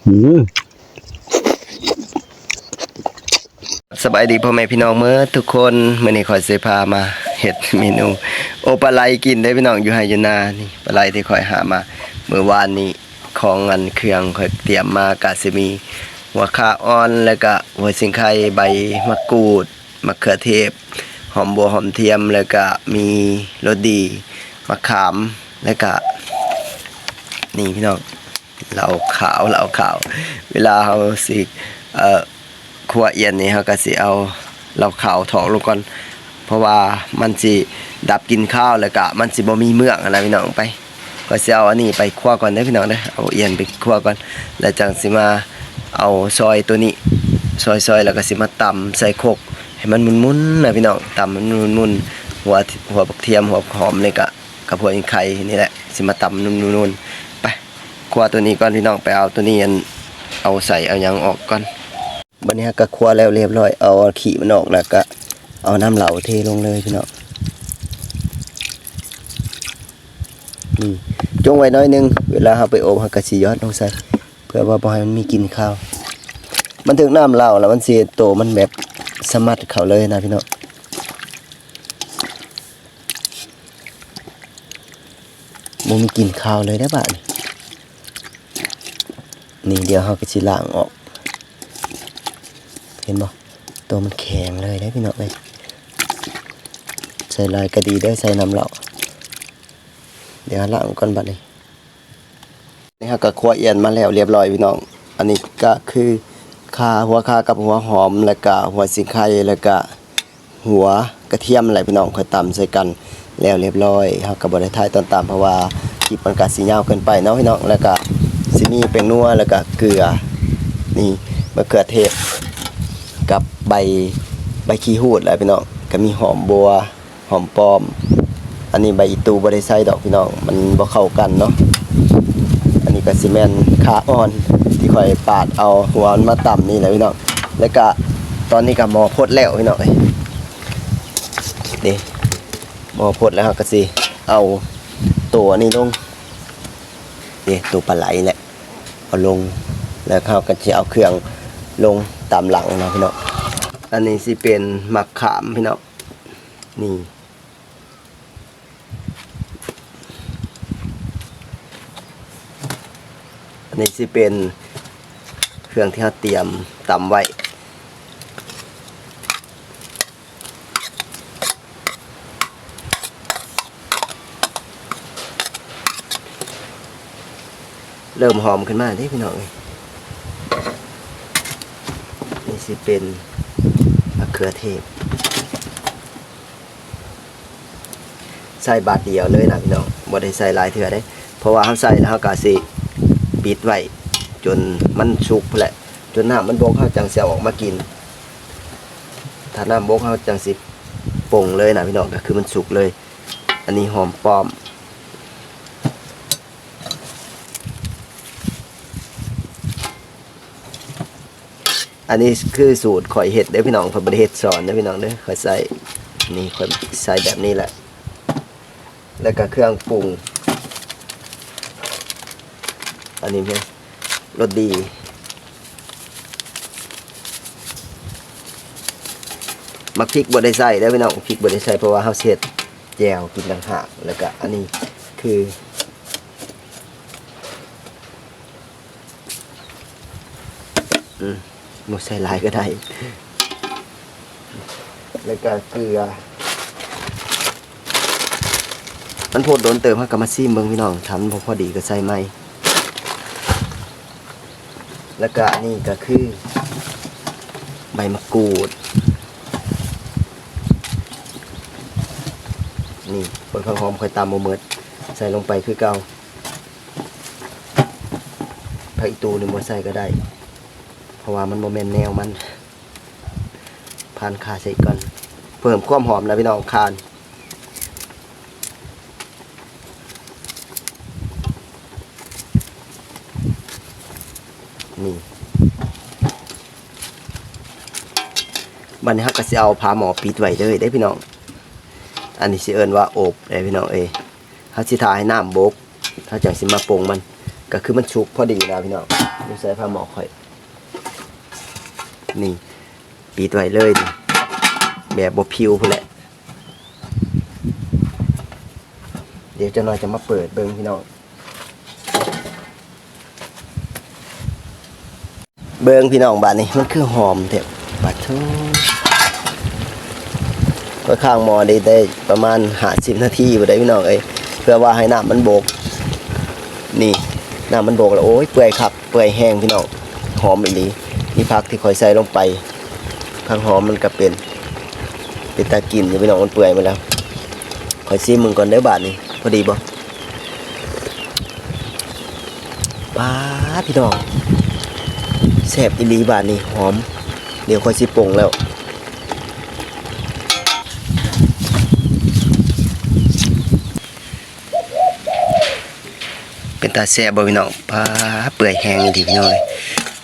ອືມ ສະບາຍດີພໍ່ແມ່ພີ່ນ້ອງເໝິດທຸກຄົນ. ມື້ນີ້ຂ້ອຍຊິພາມາເຮັດເມນູໂອປາໄລກິນເດ້ພີ່ນ້ອງ ຢູ່ໄຮ່ຢູ່ນາ. ນີ້ປາໄລທີ່ຂ້ອຍຫາມາມື້ວານນີ້ ຂອງອັນເຄື່ອງຂ້ອຍຕຽມມາກະຊິມີຫົວຂ່າອ່ອນ ແລ້ວກະຫົວສີໄຄ, ໃບໝາກກູດ, ມະເຂືອເທດ, ຫອມບົວ, ຫອມທຽມ ແລ້ວກະມີລົດດີ, ໝາກຂາມ ແລ້ວກະ ນີ້ພີ່ນ້ອງ ເຫຼົ້າຂາວ ເຫຼົ້າຂາວ. ເວລາເຮົາຊິ ເອີ ຂົ້ວອ່ຽນນີ້ ເຮົາກະຊິເອົາເຫຼົ້າຂາວຖອກລົງກ່ອນ ເພາະວ່າມັນຊິດັບກິ່ນຄາວ ແລ້ວກະມັນຊິບໍ່ມີເມືອກຫັ້ນນະພີ່ນ້ອງ. ໄປ ຂ້ອຍຊິເອົາອັນນີ້ໄປຂົ້ວກ່ອນເດີພີ່ນ້ອງເດີ ເອົາອ່ຽນໄປຂົ້ວກ່ອນ ແລ້ວຈັ່ງຊິມາເອົາຊອຍໂຕນີ້ ຊອຍໆ ແລ້ວກະຊິມາຕຳໃສ່ຄົກໃຫ້ມັນໝຸ່ນໆນະພີ່ນ້ອງ ຕຳໃຫ້ມັນໝຸ່ນໆ. ຫົວ ຫົວບັກທຽມ ຫົວຫອມ ແລ້ວກະ ກັບຫົວສີໄຄນີ້ແຫຼະ ຊິມາຕຳໜຸ່ມໆ. ໄປ ຂົ້ວໂຕນີ້ກ່ອນພີ່ນ້ອງ ໄປເອົາໂຕນີ້ອັນ ເອົາໃສ່ເອົາຫຍັງອອກກ່ອນ. ບັດນີ້ເຮົາກະຂົ້ວແລ້ວລຽບຮ້ອຍ ເອົາຂີ້ມັນອອກ ແລ້ວກະເອົານ້ຳເຫຼົ້າເທລົງເລີຍພີ່ນ້ອງ. ນີ້ ຈົ່ງໄວ້ໜ້ອຍໜຶ່ງ ເວລາເຮົາໄປອົບ ເຮົາກະຊິຢອດລົງໃສ່ ເພື່ອວ່າບໍ່ໃຫ້ມັນມີກິ່ນຄາວ. ມັນຖືກນ້ຳເຫຼົ້າແລ້ວ ມັນຊິເຮັດໂຕມັນແບບສະໝັດເຂົ້າເລີຍນະພີ່ນ້ອງ. ບໍ່ມີກິ່ນຄາວເລີຍເດ້ບາດນີ້. ນີ້ ດຽວເຮົາກະຊິລ້າງອອກ ເຫັນບໍ່ ໂຕມັນແຂງເລີຍເດ້ພີ່ນ້ອງເອີຍ. ໃສ່ຫຼາຍກະດີເດີ ໃສ່ນ້ຳເຫຼົ້າ. ດຽວລ້າງກ່ອນບາດນີ້. ນີ້ເຮົາກະຂົ້ວອ່ຽນມາແລ້ວລຽບຮ້ອຍພີ່ນ້ອງ. ອັນນີ້ກະຄືຂ່າ ຫົວຂ່າກັບຫົວຫອມ ແລ້ວກະຫົວສີໄຄ ແລ້ວກະ ຫົວກະທຽມແຫຼະພີ່ນ້ອງ ຂ້ອຍຕຳໃສ່ກັນແລ້ວລຽບຮ້ອຍ. ເຮົາກະບໍ່ໄດ້ຖ່າຍຕອນຕຳ ເພາະວ່າຄລິບມັນກະຊິຍາວເກີນໄປເນາະພີ່ນ້ອງ. ແລ້ວກະຊິມີແປ້ງນົວ ແລ້ວກະເກືອ ນີ້ ມະເຂືອເທດ ກັບໃບ ໃບຂີ້ຫູດແຫຼະພີ່ນ້ອງ. ກະມີຫອມບົວ ຫອມປ້ອມ. ອັນນີ້ໃບອີ່ຕູ່ບໍ່ໄດ້ໃສ່ດອກພີ່ນ້ອງ ມັນບໍ່ເຂົ້າກັນເນາະ. ອັນນີ້ກະຊິແມ່ນຂ່າອ່ອນທີ່ຂ້ອຍປາດເອົາຫົວມັນມາຕຳນີ້ແຫຼະພີ່ນ້ອງ. ແລ້ວກະຕອນນີ້ກະໝໍ້ຟົດແລ້ວພີ່ນ້ອງເອີຍ. ນີ້ ໝໍ້ຟົດແລ້ວ ເຮົາກະຊິເອົາໂຕອັນນີ້ລົງ ນີ້ ໂຕປາໄລແຫຼະ ເອົາລົງ ແລ້ວເຮົາກະຊິເອົາເຄື່ອງລົງຕາມຫຼັງເນາະພີ່ນ້ອງ. ອັນນີ້ຊິເປັນໝາກຂາມພີ່ນ້ອງ ນີ້ ອັນນີ້ຊິເປັນເຄື່ອງທີ່ເຮົາຕຽມຕຳໄວ້. ເລີ່ມຫອມຂຶ້ນມາເດ້ພີ່ນ້ອງເອີຍ. ນີ້ຊິເປັນມະເຂືອເທດ. ໃສ່ບາດດຽວເລີຍນະພີ່ນ້ອງ ບໍ່ໄດ້ໃສ່ຫຼາຍເທື່ອເດ້ ເພາະວ່າເຮົາໃສ່ແລ້ວເຮົາກະຊິປິດໄວ້ຈົນມັນສຸກພຸ້ນແຫຼະ ຈົນນ້ຳມັນບົກ ເຮົາຈັ່ງຊິເອົາອອກມາກິນ. ຖ້ານ້ຳບົກເຮົາຈັ່ງຊິປົງເລີຍນະພີ່ນ້ອງ ກະຄືມັນສຸກເລີຍ. ອັນນີ້ຫອມປ້ອມ. ອັນນີ້ຄືສູດຂ້ອຍເຮັດເດີພີ່ນ້ອງ ຂ້ອຍບໍ່ໄດ້ເຮັດສອນເດີພີ່ນ້ອງເດີ ຂ້ອຍໃສ່ ນີ້ ຂ້ອຍໃສ່ແບບນີ້ແຫຼະ. ແລ້ວກະເຄື່ອງປຸງ ອັນນີ້ແມ່ນລົດດີ. ໝາກພິກບໍ່ໄດ້ໃສ່ເດີພີ່ນ້ອງ ໝາກພິກບໍ່ໄດ້ໃສ່ ເພາະວ່າເຮົາຊິເຮັດແຈ່ວກິນຕ່າງຫາກ. ແລ້ວກະອັນນີ້ຄື ອືມ ບໍ່ໃສ່ຫຼາຍກະໄດ້. ແລ້ວກະເກືອ ມັນໂພດດົນເຕີບ ເຮົາກະມາຊີມເບິ່ງພີ່ນ້ອງ ຖ້າມັນບໍ່ພໍດີກະໃສ່ໃໝ່. ແລ້ວກະອັນນີ້ກະຄືໃບໝາກກູດ ນີ້ ເບິ່ງ ຜັກຫອມຂ້ອຍຕຳບໍ່ໝົດ ໃສ່ລົງໄປຄືເກົ່າ. ຜັກອີ່ຕູ່ນີ້ບໍ່ໃສ່ກະໄດ້ ເພາະວ່າມັນບໍ່ແມ່ນແນວມັນ. ຜ່ານຂ່າໃສ່ກ່ອນ ເພີ່ມຄວາມຫອມນະພີ່ນ້ອງ ຂ່າ ນີ້. ບັດນີ້ເຮົາກະຊິເອົາຝາໝໍ້ປິດໄວ້ເລີຍເດ້ພີ່ນ້ອງ. ອັນນີ້ຊິເອີ້ນວ່າອົບເດ້ພີ່ນ້ອງເອີຍ. ເຮົາຊິຖ້າໃຫ້ນ້ຳບົກ ເຮົາຈັ່ງຊິມາປົງມັນ. ກໍຄືມັນສຸກພໍດີນະພີ່ນ້ອງ. ຢູ່ໃສ່ຝາໝໍ້ຂ້ອຍ ນີ້ ປິດໄວ້ເລີຍນີ້ ແບບບໍ່ຜິວພຸ້ນແຫຼະ. ດຽວຈັກໜ້ອຍຈະມາເປີດເບິ່ງພີ່ນ້ອງ. ເບິ່ງພີ່ນ້ອງ ບາດນີ້ມັນຄືຫອມແທ້ ປາໂທ້. ຂ້ອຍຄ້າງໝໍ້ໄດ້ ໄດ້ປະມານຫ້າສິບນາທີພຸ້ນໃດ໋ພີ່ນ້ອງເອີຍ ເພື່ອວ່າໃຫ້ນ້ຳມັນບົກ. ນີ້ ນ້ຳມັນບົກແລ້ວ ໂອ້ຍ ເປື່ອຍຄັກ ເປື່ອຍແຮງພີ່ນ້ອງ ຫອມອີ່ຫຼີ. ມີຜັກທີ່ຂ້ອຍໃສ່ລົງໄປ ຜັກຫອມມັນກໍເປັນ ເປັນຕາກິນຢູ່ພີ່ນ້ອງ ມັນເປື່ອຍໝົດແລ້ວ. ຂ້ອຍຊີມເບິ່ງກ່ອນເດີບາດນີ້ ພໍດີບໍ່? ປາດ ພີ່ນ້ອງ ແຊບອີ່ຫຼີບາດນີ້ ຫອມ. ດຽວຂ້ອຍຊິປົງແລ້ວ. ເປັນຕາແຊບບໍ່ພີ່ນ້ອງ? ປາດ ເປື່ອຍແຮງອີ່ຫຼີພີ່ນ້ອງເອີຍ.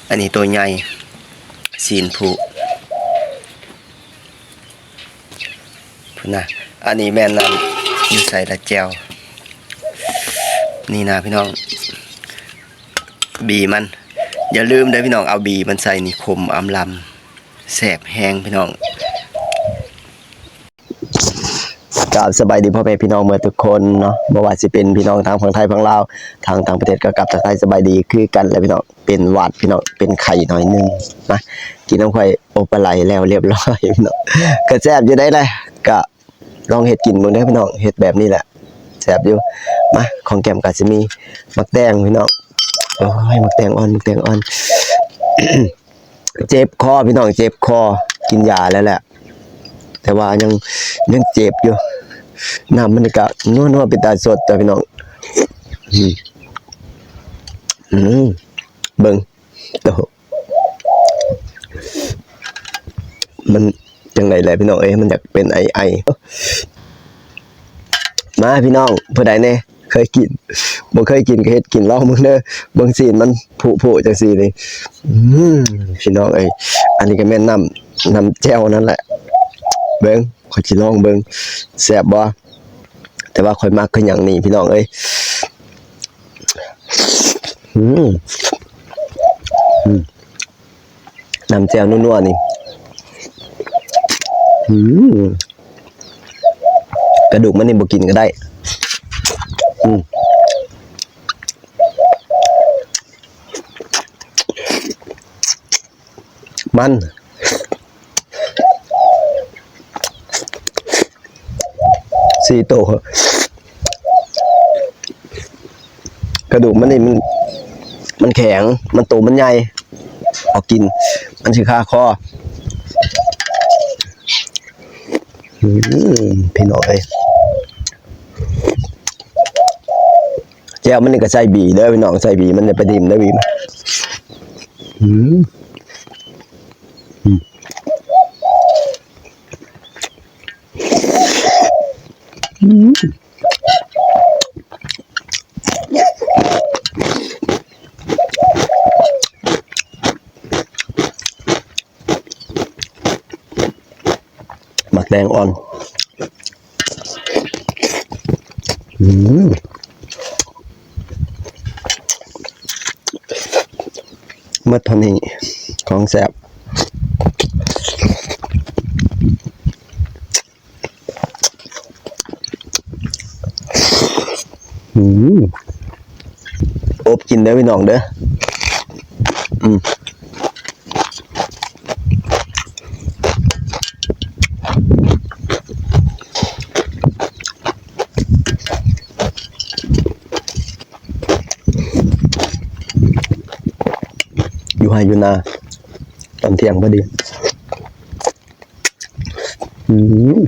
ອັນນີ້ໂຕໃຫຍ່ ຊີ້ນຜູ້ ພຸ້ນນະ. ອັນນີ້ແມ່ນ ອັນ ຢູ່ໃສລະ ແຈ່ວ ນີ້ນະພີ່ນ້ອງ. ບີມັນ ຢ່າລືມເດີພີ່ນ້ອງ ເອົາບີມັນໃສ່ນີ້ ຂົມອຳລຳ ແຊບແຮງພີ່ນ້ອງ. ກາບສະບາຍດີພໍ່ແມ່ພີ່ນ້ອງເໝິດທຸກຄົນເນາະ ບໍ່ວ່າຊິເປັນພີ່ນ້ອງທາງຝັ່ງໄທຝັ່ງລາວ ທາງຕ່າງປະເທດ ກໍກັບທັກທາຍສະບາຍດີຄືກັນແຫຼະພີ່ນ້ອງ. ເປັນຫວັດພີ່ນ້ອງ ເປັນໄຂ້ໜ້ອຍໜຶ່ງ ມາກິນນຳຂ້ອຍໂອປາໄລແລ້ວລຽບຮ້ອຍພີ່ນ້ອງ. ກໍແຊບຢູ່ໃດ໋ແຫຼະ ກໍລອງເຮັດກິນເບິ່ງເດີພີ່ນ້ອງ ເຮັດແບບນີ້ແຫຼະ ແຊບຢູ່. ມາ ຂອງແກ້ມກໍຊິມີໝາກແຕງພີ່ນ້ອງ. ໂອ້ຍ ໝາກແຕງອ່ອນ ໝາກແຕງອ່ອນ. ເຈັບຄໍພີ່ນ້ອງ ເຈັບຄໍ ກິນຢາແລ້ວແຫຼະ ແຕ່ວ່າຍັງ ຍັງເຈັບຢູ່. ນ້ຳມັນກໍນົວໆ ເປັນຕາສົດຕົວະພີ່ນ້ອງ. ອືມ ອືມ ເບິ່ງ ໂອ້ ມັນຈັ່ງໃດແຫຼະພີ່ນ້ອງເອີຍ ມັນຢາກເປັນໄອໆ. ມາພີ່ນ້ອງ ຜູ້ໃດແດ່ເຄີຍກິນ ບໍ່ເຄີຍກິນກໍເຮັດກິນລອງເບິ່ງເດີ. ເບິ່ງຊີ້ນມັນຜຸໆ ຈັ່ງຊີ້ນີ້ ອືມ ພີ່ນ້ອງເອີຍ. ອັນນີ້ກໍແມ່ນນ້ຳ ນ້ຳແຈ່ວນັ້ນແຫຼະ. ເບິ່ງ ຂ້ອຍຊິລອງເບິ່ງ ແຊບບໍ່? ແຕ່ວ່າຂ້ອຍມັກຄືຫຍັງນີ້ພີ່ນ້ອງເອີຍ. ອືມ ອືມ ນ້ຳແຈ່ວນົວໆ ນີ້ ອືມ ກະດູກມັນນີ້ບໍ່ກິນກໍໄດ້. ອືມ ມັນ ສີ່ໂຕ ກະດູກມັນນີ້ມັນ ມັນແຂງ ມັນໂຕມັນໃຫຍ່ ເອົາກິນມັນຊິຄາຄໍ. ອືມ ພີ່ນ້ອງເອີຍ ແຈ່ວມັນນີ້ກໍໃສ່ບີເດີພີ່ນ້ອງ ໃສ່ບີມັນ ຢ່າໄປຖິ້ມເດີບີມັນ. ອືມ ອືມ ອືມ ໝາກແຕງອ່ອນ. ອືມ ໝົດເທົ່ານີ້ ຂອງແຊບ. ອືມ ອົບກິນເດີພີ່ນ້ອງເດີ. ອືມ ຢູ່ໄຮ່ຢູ່ນາ ຕອນທ່ຽງພໍດີ. ອືມ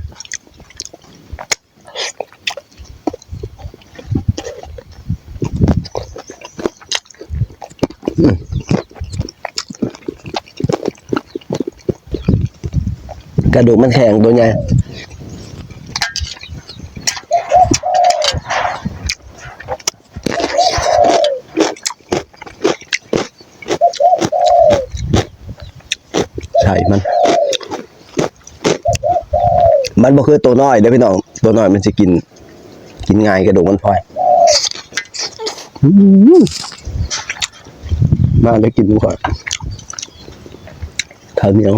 ກະດູກມັນແຂງ ໂຕໃຫຍ່. ໃສ່ມັນ ມັນບໍ່ຄືໂຕນ້ອຍເດີພີ່ນ້ອງ ໂຕນ້ອຍມັນຊິກິນ ກິນງ່າຍ ກະດູກມັນພອຍ. ອືມ ມາເດີ ກິນນຳຂ້ອຍ ເຂົ້າໜຽວ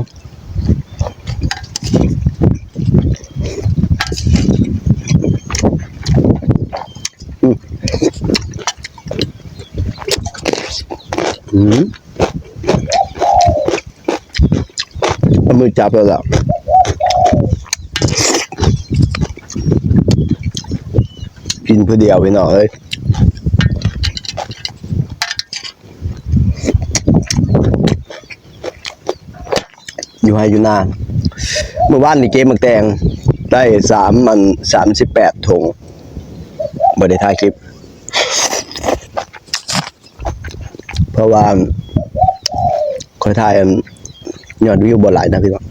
ອືມ ອືມ ເອົາມືຈັບແລ້ວລະ ກິນຜູ້ດຽວ ພີ່ນ້ອງເອີຍ. ຢູ່ໄຮ່ຢູ່ນາ ມື້ວານນີ້ເກັບໝາກແຕງໄດ້ສາມ ອັນ ສາມສິບແປດຖົງ ບໍ່ໄດ້ຖ່າຍຄລິບ ເພາະວ່າຂ້ອຍຖ່າຍ ອັນ ຍອດວິວບໍ່ຫຼາຍນະພີ່ນ້ອງ.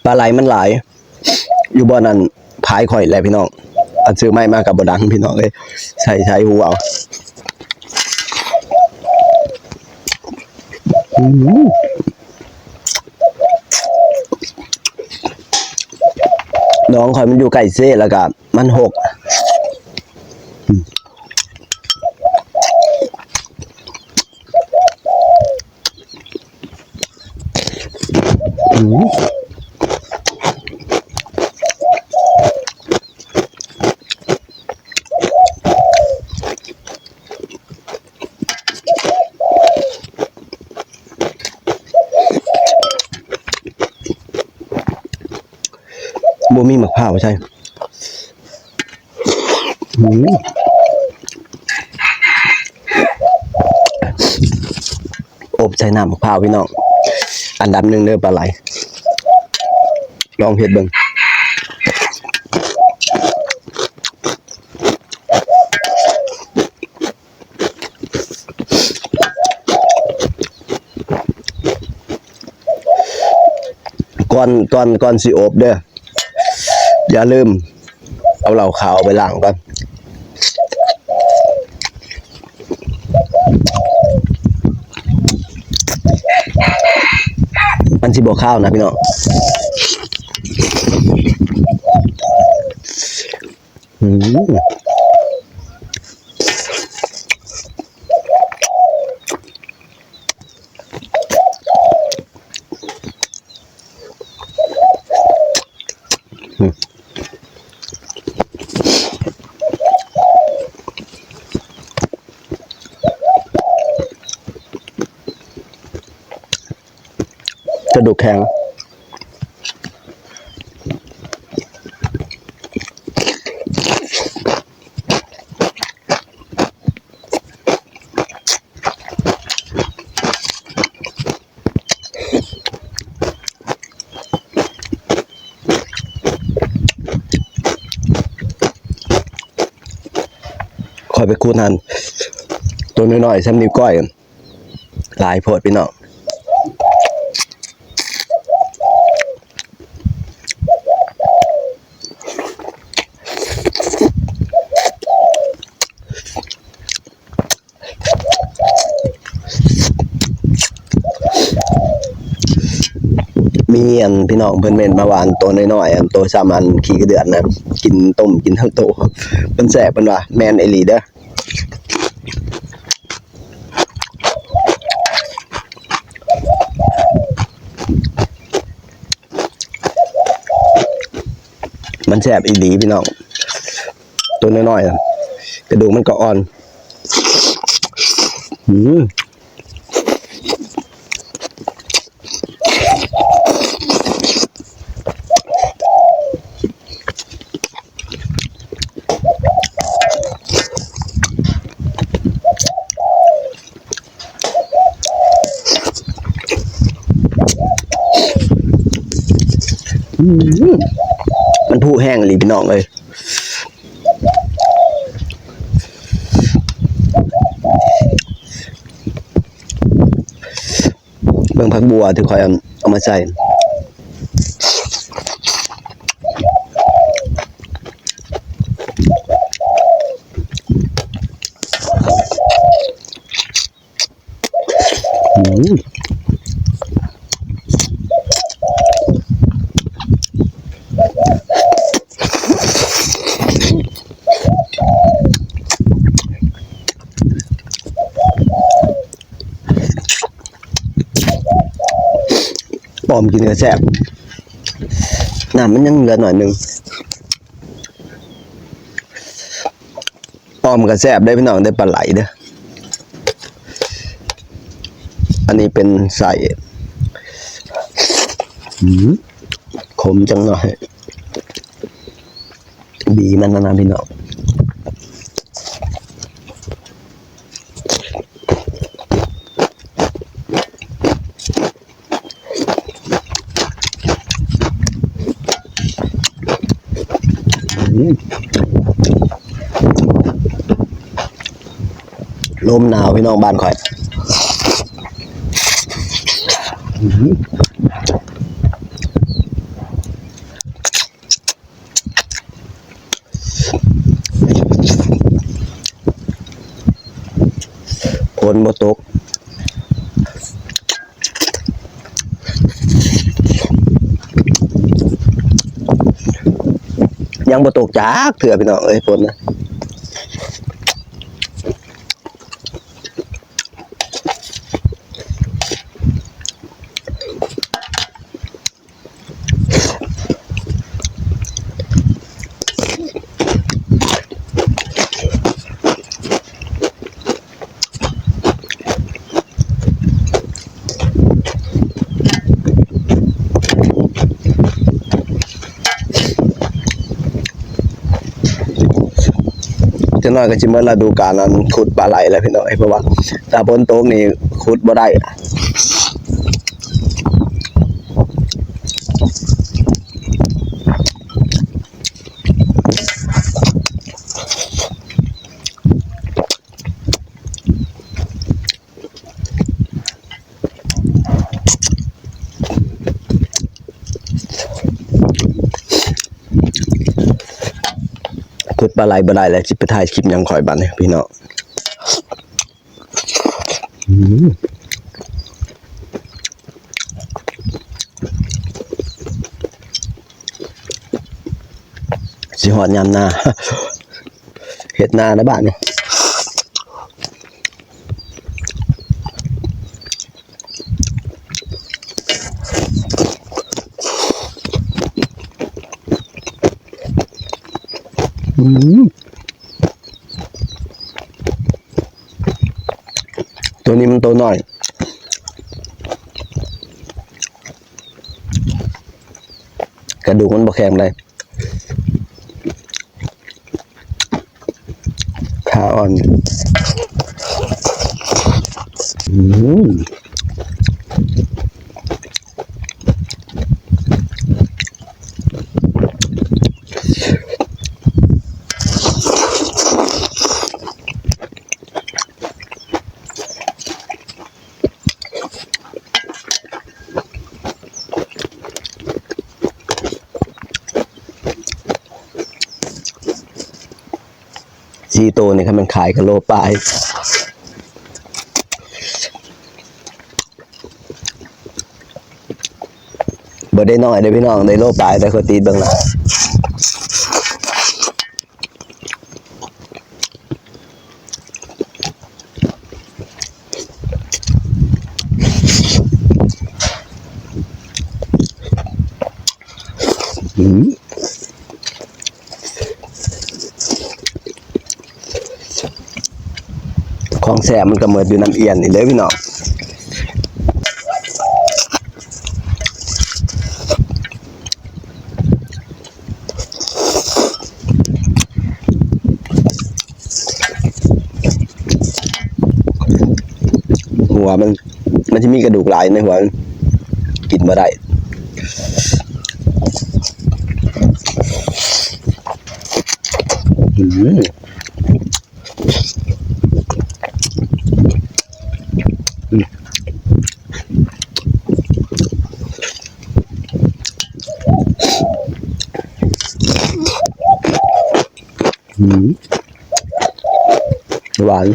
ປາໄຫຼມັນຫຼາຍ ຢູ່ບ່ອນນັ້ນພາຍຂ້ອຍແຫຼະພີ່ນ້ອງ ອັນຊື້ໄມ້ມາກໍບໍ່ດັງພີ່ນ້ອງເອີຍ ໃສ່ ໃສ່ຫູເອົາ. ອືມ ໜອງຂ້ອຍມັນຢູ່ໃກ້ເຊ ແລ້ວກໍມັນຮົກ ອືມ. ບໍ່ມີໝາກພ້າວໃສ່ ອືມ ອົບໃສ່ນ້ຳໝາກພ້າວພີ່ນ້ອງ ອັນດັບໜຶ່ງເດີປາໄຫຼ ລອງເຮັດເບິ່ງ. ກ່ອນ ກ່ອນ ກ່ອນຊິອົບເດີ ຢ່າລືມເອົາເຫຼົ້າຂາວໄປລ້າງກ່ອນ ມັນຊິບໍ່ຄາວນະພີ່ນ້ອງ. ອືມ ກະດູກແຂງ ຂ້ອຍໄປຂຸດຫັ້ນ ໂຕນ້ອຍໆ ສ່ຳນິ້ວກ້ອຍ ຫຼາຍໂພດພີ່ນ້ອງ. ມີອັນພີ່ນ້ອງເພິ່ນເມັ້ນມາວ່າ ອັນໂຕນ້ອຍໆ ອັນໂຕສ່ຳອັນຂີ້ກະເດືອນນະ ກິນຕົ້ມກິນທັງໂຕ ເພິ່ນແຊບເພິ່ນວ່າ ແມ່ນອີ່ຫຼີເດີ. ມັນແຊບອີ່ຫຼີພີ່ນ້ອງ ໂຕນ້ອຍໆ ກະດູກມັນກໍອ່ອນ ອືມ. ອືມ ມັນຜຸແຮງອີ່ຫຼີພີ່ນ້ອງເອີຍ. ເບິ່ງຜັກບົ່ວທີ່ຂ້ອຍເອົາມາໃສ່ ອື ກິນກໍແຊບ ນ້ຳມັນຍັງເຫຼືອໜ້ອຍໜຶ່ງ. ອ້ອມກໍແຊບເດ້ພີ່ນ້ອງເດີ ປາໄຫຼເດີ. ອັນນີ້ເປັນໄສ້ ອືມ ຂົມຈັກໜ້ອຍ ບີມັນນະພີ່ນ້ອງ. ລົມໜາວພີ່ນ້ອງ ບ້ານຂ້ອຍ. ຝົນບໍ່ຕົກ ຍັງບໍ່ຕົກຈັກເທື່ອພີ່ນ້ອງເອີຍ ຝົນນະ. ຈັກໜ້ອຍກໍຊິໝົດລະດູການອັນຂຸດປາໄຫຼແລ້ວພີ່ນ້ອງເອີຍ ເພາະວ່າຖ້າຝົນຕົກນີ້ຂຸດບໍ່ໄດ້. ຂຸດປາໄຫຼບໍ່ໄດ້ແລ້ວ ຊິໄປຖ່າຍຄລິບຫຍັງຂ້ອຍບາດນີ້ພີ່ນ້ອງ. ອືມ ຊິຮອດຍາມນາ ເຮັດນາແລ້ວບາດນີ້. ອືມ ໂຕນີ້ມັນໂຕນ້ອຍ ກະດູກມັນບໍ່ແຂງໃດ. ຂາອ່ອນ ອືມ ສີ່ໂຕນີ້ ຄັນແມ່ນຂາຍກໍໂລປາຍ ບໍ່ໄດ້ນ້ອຍເດ້ພີ່ນ້ອງ ໄດ້ໂລປາຍ ແຕ່ຂ້ອຍຕີເບິ່ງລະ. ອືມ ຂອງແຊບມັນກໍເໝິດຢູ່ນ້ຳອຽນນີ້ເດ້ພີ່ນ້ອງ. ຫົວມັນ ມັນຊິມີກະດູກຫຼາຍໃນຫົວ ກິນບໍ່ໄດ້. ອືມ ອືມ ຫວານ.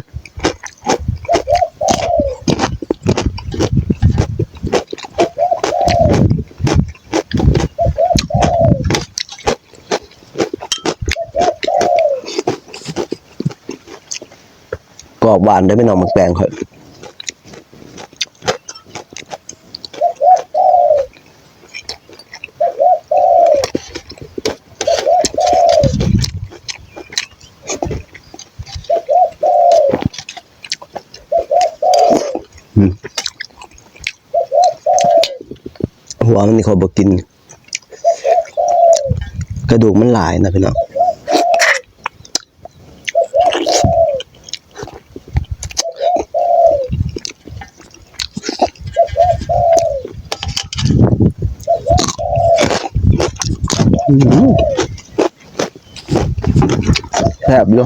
ກອບຫວານເດ້ພີ່ນ້ອງ ໝາກແຕງຂ້ອຍ. ອມນີ້ຂ້ອຍບໍ່ກິນ ກະດູກມັນຫຼາຍນະພີ່ນ້ອງ. ແຊບຢູ່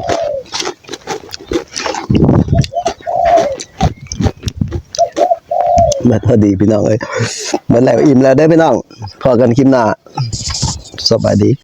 ເບິດພໍດີພີ່ນ້ອງເອີຍ. ເບິດແລ້ວ ອີ່ມແລ້ວເດີພີ່ນ້ອງ ພໍ້ກັນຄລິບໜ້າ ສະບາຍດີ.